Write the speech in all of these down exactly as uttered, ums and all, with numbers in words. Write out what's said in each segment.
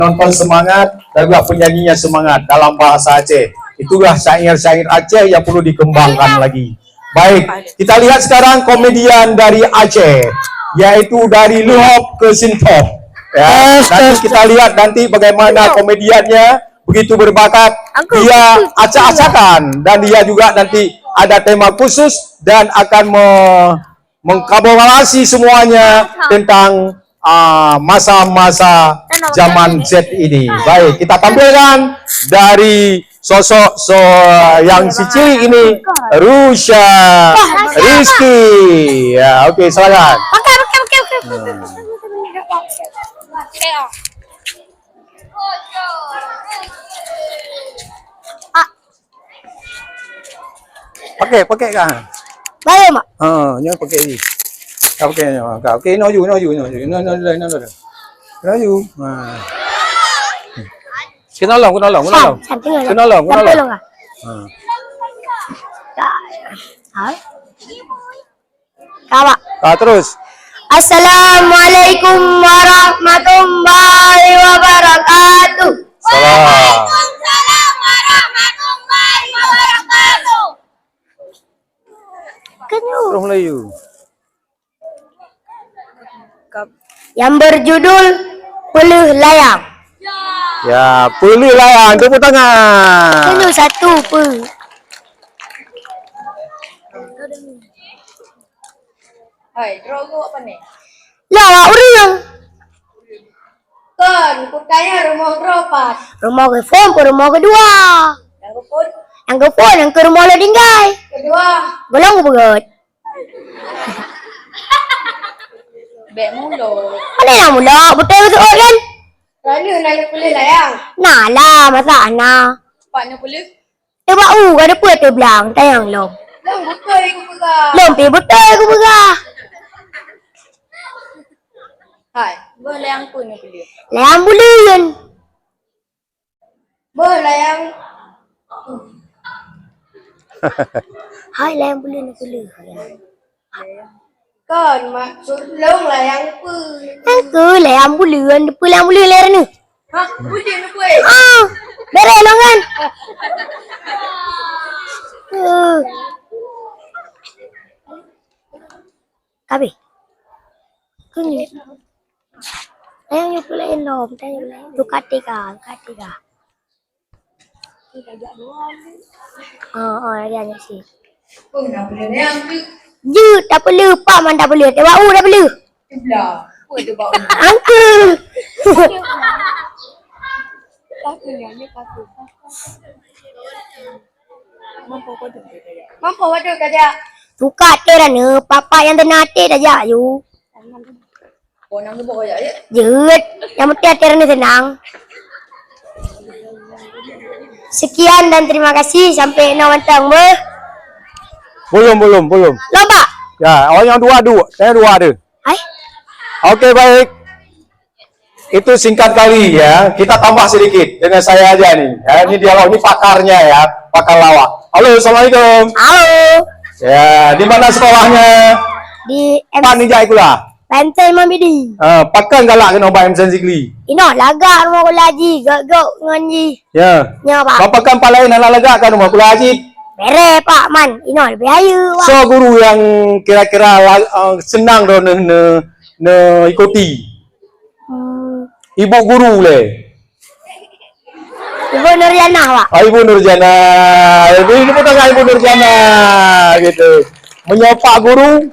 Penonton semangat, dan juga penyanyinya semangat dalam bahasa Aceh. Itulah syair-syair Aceh yang perlu dikembangkan lagi. Baik, kita lihat sekarang komedian dari Aceh, yaitu dari Luhop ke Sintop. Ya, nanti kita lihat nanti bagaimana komediannya, begitu berbakat, dia acak-acakan, dan dia juga nanti ada tema khusus dan akan me- mengkolaborasi semuanya tentang, ah, masa-masa zaman Z ini. Baik, kita tampilkan dari sosok so yang si cilik ini, Rusya Rizky. Ya, oke, silakan. Oke, oke, oke, oke. Nah. Pakai, pakai kah? Baik, Mak. Ha, nyoe pakai lagi. Ka pakai nyoe. Ka. Okey, inoe ju, inoe ju, inoe ju. Inoe, inoe, inoe, inoe, inoe. Inoe ju. Ha. Keunoe lom, keunoe lom, keunoe lom. Sam, sam, tengok lom. Keunoe lom, keunoe lom. Sampai lom kah? Ha. Ka. Ha? Ka, Pak. Ka, terus. Assalamualaikum warahmatullahi wabarakatuh. Salam. Waalaikumsalam warahmatullahi wabarakatuh. Kenyut. Terus Melayu. Yang berjudul Peuleuh Layang. Ya, Peuleuh Layang. Tepuk tangan. Kenyut satu, pe. Hai, droe geuh apa ni? Lah, awak ureueng. Kon, kutanya rumoh droe pat? Rumoh geuh phon, pun rumoh geuh dua. Nyang geuh phon? Nyang geuh phon, nyang keu rumoh lôn tinggai. Keudua? Golom geuh beugöt. Bèk mulok. Pane na mulok, beutôi geuh seuôt kan? Raneuk na neupeuleuh layang? Na lah, masa hana. Pat neupeuleuh? Teuba u ka deupeu teublang tayang lom. Lom beutôi kupeugah. Lom pi beutôi kupeugah. Hai, boh layang peue neupeuleuh? Layang buleuen. Boh layang. Hai, layang buleuen neupeuleuh. Kon, maksud lôn layang peue? Nyang keu layang buleuen, peue layang buleuen lé raneuk? Hah? Buleuen peue? Ah, bèrèh lôn kan? Eh. Kabeh. Keu nyoe. Layang nyoe peue laén lom, layang nyoe peue laén. Tukar tiga, tukar tiga. Oh, oh, lagi ada sih. Jeuet, tapeuleuh, pat man tapeuleuh. Teuba u tapeuleuh. Angkeu. Mampu waduh kajak. Tukar até raneuk, papa nyang teuna até tajak yu. Jeuet, nyang penting até raneuk seunang. Sekian dan terima kasih, sampai inoe mantong beuh. Belum, belum, belum. Lomba. Ya, awak nyang dua, dua. Saya dua ada. Hai. Oke, baik. Itu singkat kali ya. Kita tambah sedikit dengan saya aja nih. Ya, ini dialog, ini pakarnya ya, pakar lawak. Halo, assalamualaikum. Halo. Ya, di mana sekolahnya? Di M- Pak ni jai kula. Banten Mamidi. Ah, pakon galak keunoe bak M Sen Zikli? Inoe lagak rumoh kula ji, gok-gok ngon ji. Ya. Nyoe, Pak. Bapa kan palai hana lagak kan rumoh kula ji. Bere, Pak, man. Inoe lebih ayu, Pak. So guru yang kira-kira la- ah, senang dah ne, ne, ne ikuti. Hmm. Ibu guru le. Ibu Nurjana, Pak. Ah, Ibu Nurjana. Ibu, ibu tengah Ibu Nurjana gitu. Meunyoe Pak Guru,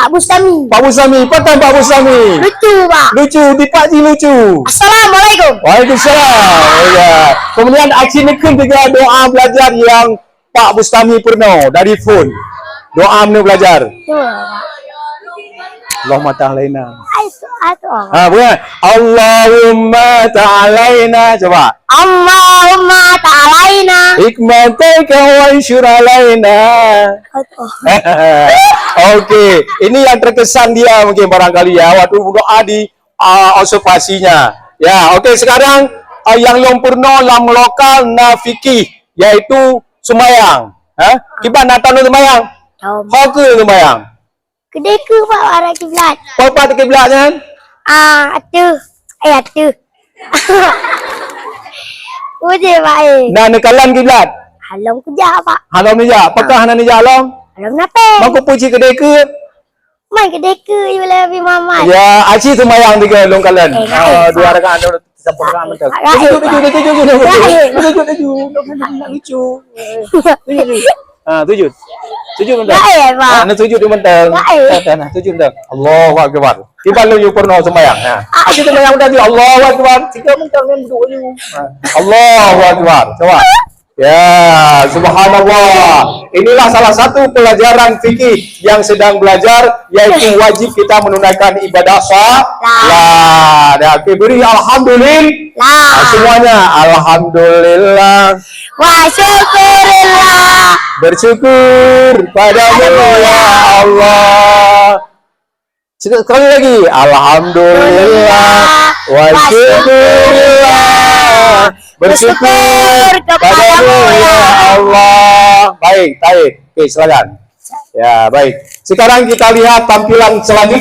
Pak Bustami. Pak Bustami, pakon Pak Bustami? Lucu, Pak. Lucu, dipat ji lucu. Assalamualaikum. Waalaikumsalam. Ya. Kemudian akhir ni kan juga doa belajar yang Pak Bustami peurunoe dari phon. Doa meunyoe belajar. Tuh. Allahumma ta'alaina. Ai, tu, ah, tu, ah. Ha, bukan? Allahumma ta'alaina. Coba. Allahumma ta'alaina. Hikmataika wa ansyur alaina. Ah, tu, ah. Okey, ini yang terkesan dia mungkin barangkali ya waktu berdoa di ah, observasinya. Ya, okey, sekarang, ah, nyang lôn peurunoe lam lokal na fikih, yaitu seumayang. Ha? Kiban na tahu seumayang? Tahu. Ho keu seumayang? Keudeh keu bak arah kiblat. Ho pat kiblat nyan? Ah, ateueh. Eh, ateueh. Uje, Pak, eh. Nah, neukalon kiblat. Halom kujak, Pak. Halom nijak. Pakah hana nijak halom? Halom nate. Mako puji keudeh ke? Mai keudeh ke, you love me, Mama. Ya, aci seumayang tiga lôn kalon. Eh, Ah, hai, dua Pak. rakaat, dua, satu rakaat mantap. Hai. Tujuh, tujuh, tujuh, tujuh, tujuh. Hai. Tujuh, tujuh, tujuh. Lucu. Tujuh, tujuh. Ah, sujud. Sujud mantap. Gael, Pak. Ah, nak sujud di mantap. Gael. Nah, nah, sujud mantap. Allahu Akbar. Tiba lu you pernah sembahyang. Nah. Aci sembahyang udah tu. Allahu Akbar. Tiga mantap dengan duduk you. Ah. Allahu Akbar. Coba. Ya, subhanallah. Inilah salah satu pelajaran fikih yang sedang belajar, yaitu wajib kita menunaikan ibadah salat. Dah, okey, beri alhamdulillah. Lah. Ah, semuanya, alhamdulillah. Wa syukurillah. Bersyukur padamu, ya Allah. Sekali lagi, alhamdulillah. Wa syukurillah. Bersyukur kepadamu, ya Allah. Baik, baik. Okey, silakan. Ya, baik. Sekarang kita lihat tampilan selanjutnya.